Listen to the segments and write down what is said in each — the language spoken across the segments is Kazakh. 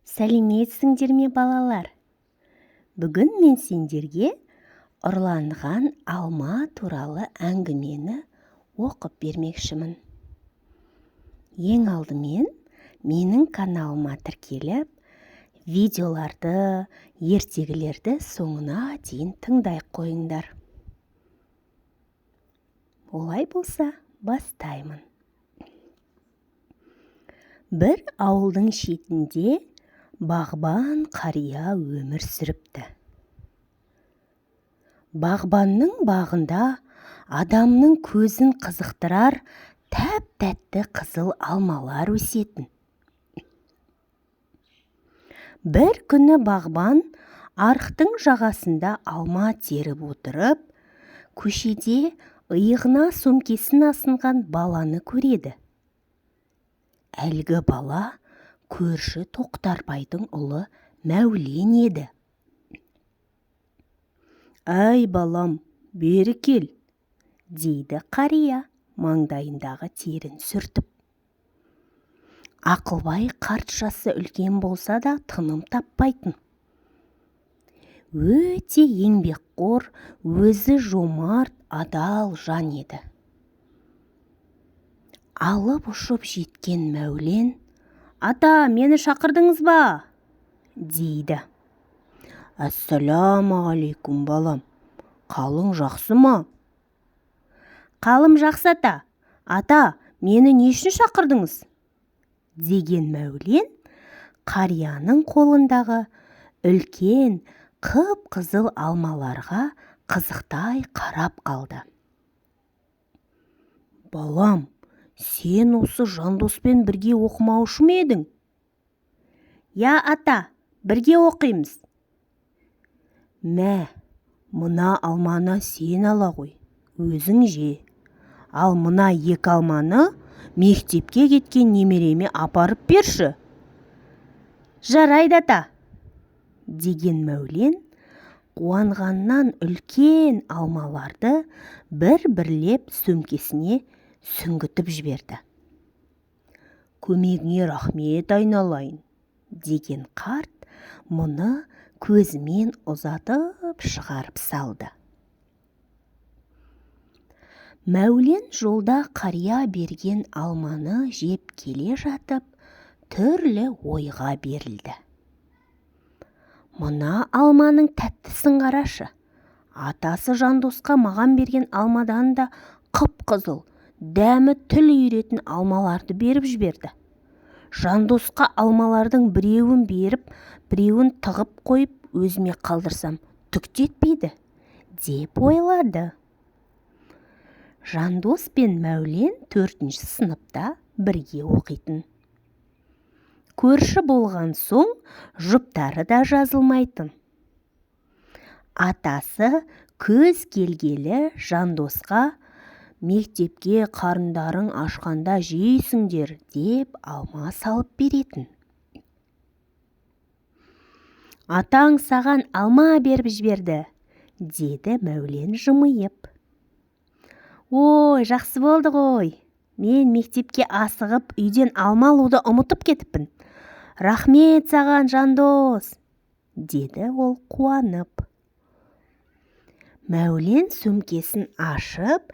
Сәлеметсіңдер ме, балалар? Бүгін мен сендерге ұрланған алма туралы әңгімені оқып бермекшімін. Ең алдымен менің каналыма тіркеліп, видеоларды, ертегілерді соңына дейін тыңдай қойыңдар. Олай болса, бастаймын. Бір ауылдың шетінде бағбан қария өмір сүріпті. Бағбанның бағында адамның көзін қызықтырар тәп-тәтті қызыл алмалар өсетін. Бір күні бағбан арықтың жағасында алма теріп отырып, көшеде иығына сөмкесін асынған баланы көреді. Әлгі бала көрші Тоқтарбайдың ұлы Мәулен еді. «Әй, балам, бері кел», дейді қария маңдайындағы терін сүртіп. Ақылбай қарт жасы үлкен болса да тыным таппайтын. Өте еңбекқор, өзі жомарт, адал жан еді. Алып ұшып жеткен Мәулен, «Ата, мені шақырдыңыз ба?» дейді. «Ассалаумағалейкум, балам, қалың жақсы ма?» «Қалым жақсы, ата. Ата, мені не үшін шақырдыңыз?» деген Мәулен қарияның қолындағы үлкен қып-қызыл алмаларға қызықтай қарап қалды. «Балам, сен осы Жандоспен бірге оқымаушы ма едің?» «Я, ата, бірге оқимыз». «Мә, мына алманы сен ала ғой, өзің же. Ал мына екі алманы мектепке кеткен немереме апарып берші». «Жарайды, ата», деген Мәулен қуанғаннан үлкен алмаларды бір-бірлеп сөмкесіне сүңгітіп жіберді. «Көмегіңе рахмет, айналайын», деген қарт мұны көзімен ұзатып шығарып салды. Мәулен жолда қария берген алманы жеп келе жатып, түрлі ойға берілді. Мына алманың тәттісін қарашы. Атасы Жандосқа маған берген алмадан да қып-қызыл, дәмі тіл үйіретін алмаларды беріп жіберді. Жандосқа алмалардың біреуін беріп, біреуін тығып қойып, өзіме қалдырсам, түк те етпейді, деп ойлады. Жандос пен Мәулен 4-ші сыныпта бірге оқитын. Көрші болған соң жұптары да жазылмайтын. Атасы күз келгелі Жандосқа мектепке қарындарың ашқанда жейсіңдер деп алма салып беретін. «Атаң саған алма беріп жіберді», деді Мәулен жымиып. «Ой, жақсы болды ғой. Мен мектепке асығып үйден алма алуды ұмытып кетіппін. Рахмет саған, Жандос», деді ол қуанып. Мәулен сөмкесін ашып,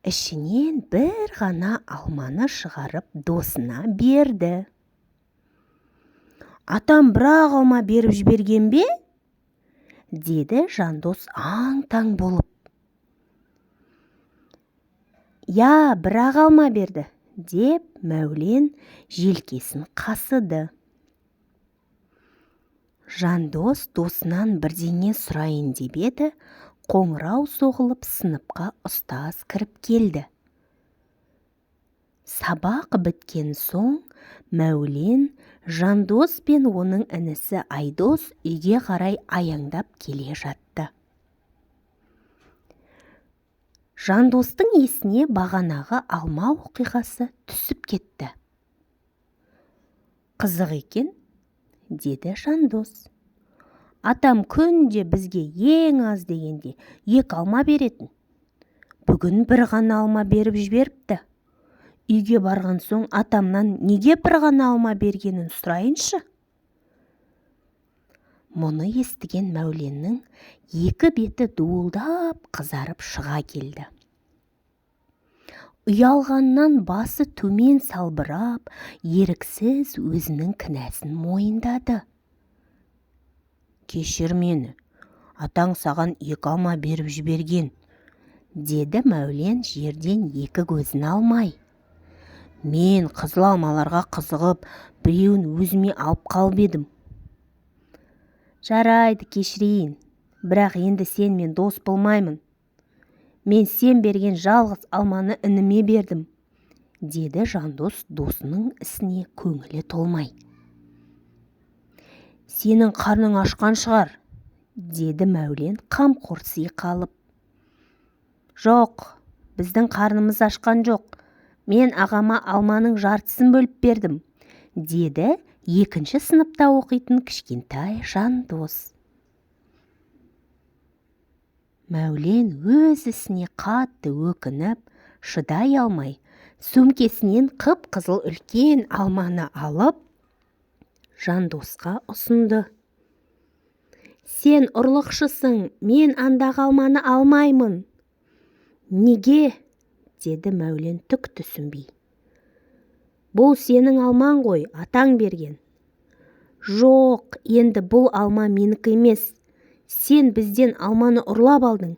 ішінен бір ғана алманы шығарып досына берді. «Атам бір-ақ алма беріп жіберген бе?» деді Жандос аң-таң болып. «Я, бір-ақ алма берді», деп Мәулен желкесін қасыды. Жандос досынан бірдеңе сұрайын деп еді, қоңырау соғылып сыныпқа ұстаз кіріп келді. Сабақ біткен соң Мәулен, Жандос пен оның інісі Айдос үйге қарай аяңдап келе жатты. Жандостың есіне бағанағы алма оқиғасы түсіп кетті. «Қызық екен», деді Жандос. «Атам күнде бізге ең аз дегенде 2 алма беретін. Бүгін бір ғана алма беріп жіберіпті. Үйге барған соң атамнан неге бір ғана алма бергенін сұрайыншы. Мұны естіген Мәуленнің екі беті дуылдап қызарып шыға келді. Ұялғаннан басы төмен салбырап, еріксіз өзінің кінәсін мойындады. Кешір мені, атаң саған 2 алма беріп жіберген, деді Мәулен жерден екі көзін алмай. Мен қызыл алмаларға қызығып, біреуін өзіме алып қалып едім. Жарайды, кешірейін, бірақ енді сенмен дос болмаймын. Мен сен берген жалғыз алманы ініме бердім, деді Жандос досының ісіне көңілі толмай. Сенің қарның ашқан шығар, деді Мәулен қамқорси қалып. Жоқ, біздің қарнымыз ашқан жоқ. Мен ағама алманың жартысын бөліп бердім, деді 2-ші сыныпта оқитын кішкентай Жандос. Мәулен өз ісіне қатты өкініп, шыдай алмай, сөмкесінен қып-қызыл үлкен алманы алып, Жандосқа ұсынды. Сен ұрлықшысың, мен андағы алманы алмаймын. Неге? Деді Мәулен түк түсінбей. Бұл сенің алмаң ғой, атаң берген. Жоқ, енді бұл алма менікі емес. Сен бізден алманы ұрлап алдың.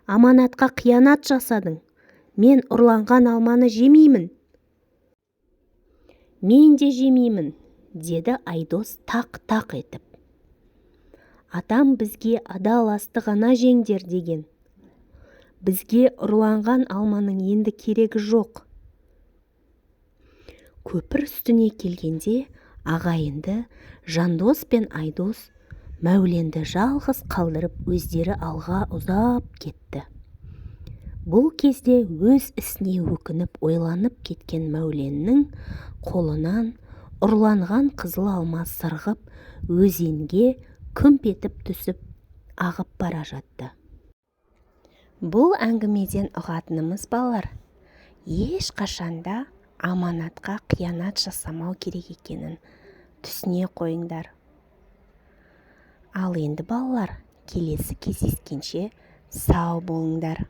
Аманатқа қиянат жасадың. Мен ұрланған алманы жемеймін. Мен де жемеймін, деді Айдос тақ-тақ етіп. Атам бізге адал асты ғана жеңдер деген. Бізге ұрланған алманың енді керегі жоқ. Көпір үстіне келгенде ағайынды Жандос пен Айдос Мәуленді жалғыз қалдырып өздері алға ұзап кетті. Бұл кезде өз ісіне өкініп ойланып кеткен Мәуленнің қолынан ұрланған қызыл алма сырғып, өзенге күмп етіп түсіп ағып бара жатты. Бұл әңгімеден ұғатынымыз балалар, ешқашанда аманатқа қиянат жасамау керек екенін түсіне қойыңдар. Ал енді балалар, келесі кездескенше сау болыңдар.